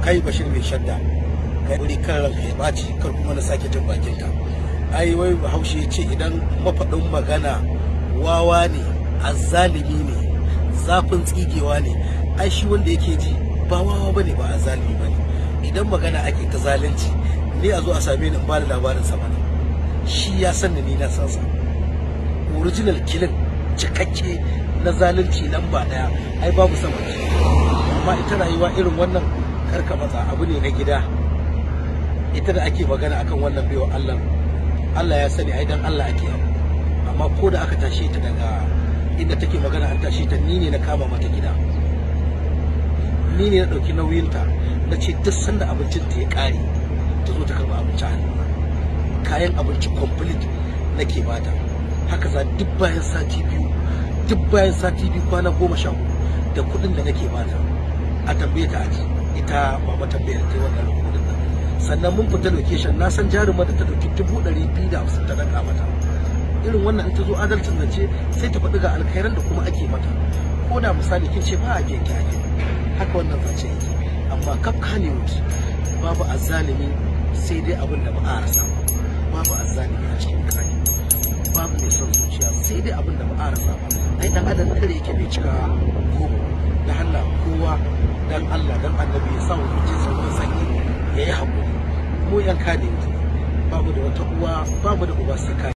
Kai Bashir mai shadda, kai wuri kan ranka ya baci, kar kuma na sake jin bakinka. Ai wai Bahaushe ya ce idan mafaɗin magana wawa ne, azzalimi ne, zafin tsigewa ne, ai shi wanda yake ji ba wawa bane, ba azzalimi bane. Idan magana ake ta zalunci ne, a zo a same ni in ba da labarin sa bane. Shi ya san ni na san sa. Original killing cikakke na zalunci lamba daya, ai babu sama. Amma ita rayuwa irin wannan karka matsa, abu ne na gida. Ita da ake magana akan wannan baiwa Allah, Allah ya sani ai dan Allah ake abu. Amma ko da aka tashe ta daga inda take magana, an tashe ta, ni ne na kama mata gida, ni ne na dauki nauyinta, na ce duk sanda abincin ta ya kare ta zo ta karba abinci a hannuna. Kayan abinci complete nake bata. Haka za duk bayan sati biyu, duk bayan sati biyu kwana 14 da kuɗin da nake bata. A tambaye ta aji ita mama tambayar ta wannan kuɗin nan. Sannan mun fita location, na san jarumar da ta dauki 250,000 ta danka mata. Irin wannan in ta zo adalcin zance sai ta faɗi ga alkhairan da kuma ake mata. Ko da misali kin ce ba a biyan ki ake, haka wannan zance yake. Amma kaf Kannywood babu azzalimi, sai dai abin da ba a rasa ba. Babu azzalimi a cikin Kannywood, babu mai son zuciya, sai dai abin da ba a rasa ba. Ai dan adam kare yake bai cika goma da Allah. Kowa dan Allah dan Annabi ya sa wa zuciyarsa ruwan sanyi, ya yi haƙuri. Mu yan Kannywood babu da wata uwa, babu da uba sai.